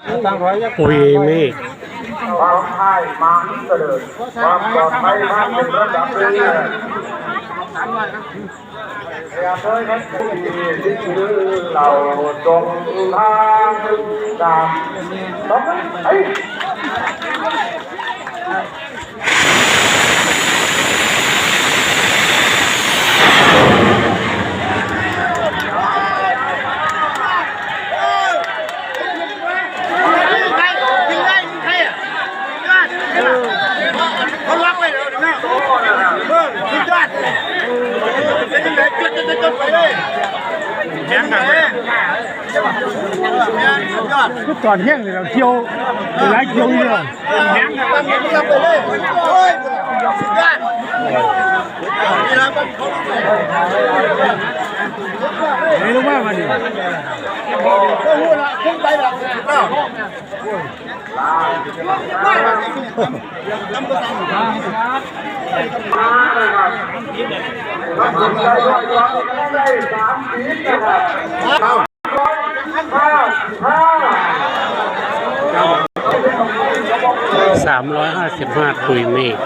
ປຸ້ຍເມກ ຄວາມປອດໄພມາເລີຍ ຄວາມປອດໄພມາເປັນລຳດັບເລີຍ. ເຮົາສົ່ງທາງຕາມ ໄປ. ຄືຕອນແຮງເລີຍ ກ່ຽວຫຼາຍ ກ່ຽວຢູ່ແລ້ວ. ໄປລົງມາບັດນີ້ ສາມຮ້ອຍຫ້າສິບຫ້າ ປຸ້ຍເມກ.